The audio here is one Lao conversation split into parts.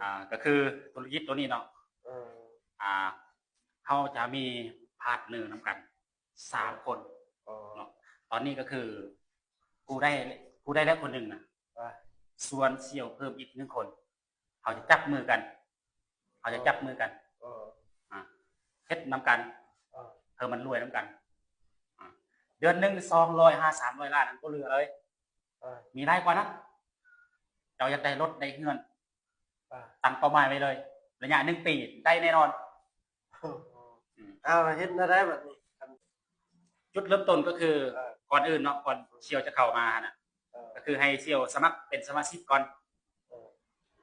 ອ່າ ກໍຄືທຸລະກິດໂຕນີ້ເນາະ ເອີ ອ່າ ເຮົາຈະມີພາດເນີນຳກັນສາມຄົນເນາະ. ຕອນນີ້ກໍຄືກູໄດ້ ກູໄດ້ແລ້ວຄົນໜຶ່ງນະ ອ່າ ຊວນສ່ຽວເພີ່ມອີກໜຶ່ງຄົນ. ເຮົາຈະຈັບມືກັນ ເຮົາຈະຈັບມືກັນ ເອີ ອ່າ ເຮັດນຳກັນ ເອີ ເພື່ອມັນລວຍນຳກັນ. ອ່າ ເດືອນໜຶ່ງສອງຮ້ອຍຫາສາມຮ້ອຍລ້ານນັ້ນບໍ່ເຫຼືອເລີຍ ເອີ ມີຫຼາຍກວ່ານັ້ນ. ເຈົ້າຢາກໄດ້ລົດໄດ້ເຮືອນ ຕັ້ງເປົ້າໝາຍໄວ້ເລີຍ ໄລຍະໜຶ່ງປີໄດ້ແນ່ນອນ. ເອົາ ເຮັດແນວໃດບັດນີ້? ຈຸດເລີ່ມຕົ້ນກໍຄື ເອີ ກ່ອນອື່ນເນາະ ກ່ອນສ່ຽວຈະເຂົ້າມາຫັ້ນນະ ເອີ ກໍຄືໃຫ້ສ່ຽວສະໝັກເປັນສະມາຊິກກ່ອນ ເອີ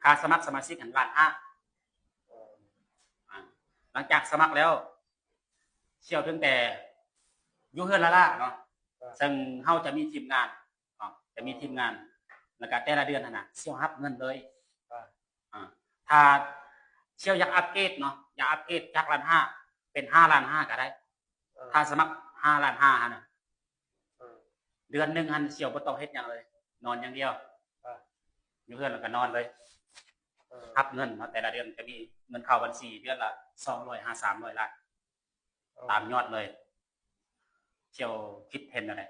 ຄ່າສະໝັກສະມາຊິກຫັ້ນລ້ານຫ້າ ເອີ ອ່າ ຫຼັງຈາກສະໝັກແລ້ວ ສ່ຽວເຖິງແຕ່ຢູ່ເຮືອນລ້າໆເນາະ ເອີ ເຊິ່ງເຮົາຈະມີທີມງານ ເນາະ ຈະມີທີມງານ ແລ້ວກະແຕ່ລະເດືອນຫັ້ນນະ ສ່ຽວຮັບເງິນເລີຍ ອ່າ ອ່າ ຖ້າສ່ຽວຢາກອັບເກຣດເນາະ ຢາກອັບເກຣດຈາກລ້ານຫ້າເປັນຫ້າລ້ານຫ້າກໍໄດ້ ອ່າ ຖ້າສະໝັກຫ້າລ້ານຫ້າຫັ້ນນະ ອ່າ ເດືອນໜຶ່ງຫັ້ນສ່ຽວບໍ່ຕ້ອງເຮັດຫຍັງເລີຍ ນອນຢ່າງດຽວ ອ່າ ຢູ່ເຮືອນແລ້ວກໍນອນເລີຍ ອ່າ ຮັບເງິນເນາະ ແຕ່ລະເດືອນຈະມີເງິນເຂົ້າບັນຊີເດືອນລະສອງຮ້ອຍຫາສາມຮ້ອຍລ້ານ ອໍ ຕາມຍອດເລີຍ. ສ່ຽວຄິດເຫັນແນວໃດ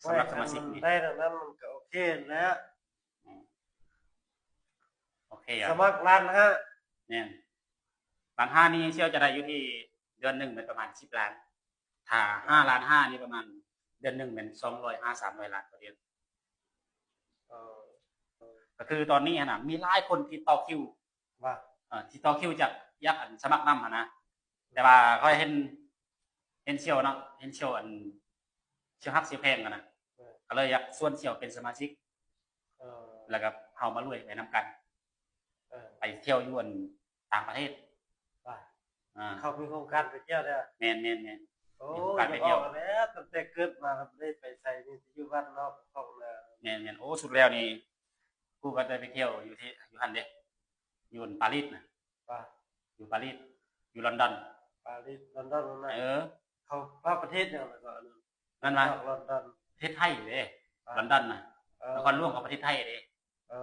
ໂອ້ຍ ສຳລັບສະມາຊິກນີ້? ຄັນໄດ້ແນວນັ້ນມັນກໍໂອເຄແລ້ວ ອືມ ໂອເຄ ສະໝັກລ້ານຫ້າ ແມ່ນ ລ້ານຫ້ານີ້ສ່ຽວຈະໄດ້ຢູ່ທີ່ເດືອນໜຶ່ງແມ່ນປະມານສິບລ້ານ ຖ້າຫ້າລ້ານຫ້ານີ້ປະມານເດືອນໜຶ່ງແມ່ນສອງຮ້ອຍຫາສາມຮ້ອຍລ້ານຕໍ່ເດືອນ. ເອີ ກໍຄືຕອນນີ້ຫັ້ນນະ ມີຫຼາຍຄົນທີ່ຕໍ່ຄິວ ວ່າ ເອີ ທີ່ຕໍ່ຄິວຈາກ ຢາກ ອັນ ສະໝັກນຳຫັ້ນນະ ແຕ່ວ່າຂ້ອຍເຫັນ ເຫັນສ່ຽວເນາະ ເຫັນສ່ຽວ ອັນ ສ່ຽວຮັກສ່ຽວແພງຫັ້ນນະ ເອີ ກໍເລີຍຢາກຊວນສ່ຽວເປັນສະມາຊິກ ເອີ ແລ້ວກໍເຮົາມາລວຍໄປນຳກັນ ເອີ ໄປທ່ຽວຢູ່ ອັນ ຕ່າງປະເທດ ວ່າ ອ່າ ເຂົາມີໂຄງການໄປທ່ຽວເດີ ແມ່ນໆໆ ໂອ້ ມີໂຄງການໄປທ່ຽວ ຢາກອອກແລ້ວ ຕັ້ງແຕ່ເກີດມາກໍບໍ່ໄດ້ໄປໃສ ມີແຕ່ຢູ່ບ້ານນອກຂອງນາ ແມ່ນໆ ໂອ້ ສຸດແລ້ວນີ້ ກູກໍໄດ້ໄປທ່ຽວຢູ່ທີ່ ຢູ່ຫັ້ນເດ້ ຢູ່ປາຣີນະ ວ່າ ຢູ່ປາຣີ ຢູ່ລອນດອນ ປາຣີ ລອນດອນນະ ເອີ ເຂົາວ່າປະເທດຫຍັງລະກໍອັນນັ້ນ ແມ່ນວ່າ ນອກລອນດອນ ປະເທດໄທເດ້ ອ່າ ລອນດອນນະ ເອີ ນະຄອນຫຼວງຂອງປະເທດໄທເດ້ ເອີ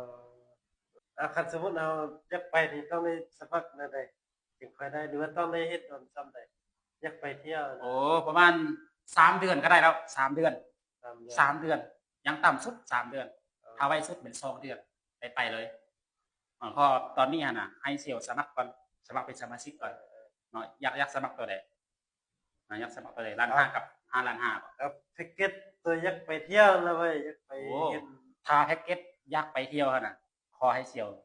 ອ່າ ຄັນສົມມຸດເຮົາຢາກໄປນີ້ຕ້ອງໄດ້ສະໝັກແນວໃດ ຈຶ່ງຄ່ອຍໄດ້ ຫຼືວ່າຕ້ອງໄດ້ເຮັດດົນສ່ຳໃດ ຢາກໄປທ່ຽວນະ? ໂອ້ ປະມານສາມເດືອນກໍໄດ້ແລ້ວ ສາມເດືອນ ສາມເດືອນ ສາມເດືອນ ຢ່າງຕ່ຳສຸດສາມເດືອນ ເອີ ຖ້າໄວສຸດແມ່ນສອງເດືອນ ໄດ້ໄປເລີຍ ເພາະຕອນນີ້ຫັ້ນນະ ໃຫ້ສ່ຽວສະໝັກກ່ອນ ສະໝັກເປັນສະມາຊິກກ່ອນ ເອີ ເນາະ ຢາກ ຢາກສະໝັກໂຕໃດ? ອ່າ ຢາກສະໝັກໄປເລີຍ ລ້ານຫ້າ ເອົາ ກັບຫ້າລ້ານຫ້າບໍ? ເອົາແພັກເກັດໂຕຢາກໄປທ່ຽວນະເວີຍ ຢາກໄປ ໂອ້ ເຫັນ ຖ້າແພັກເກັດຢາກໄປທ່ຽວຫັ້ນນະ ຂໍໃຫ້ສ່ຽວ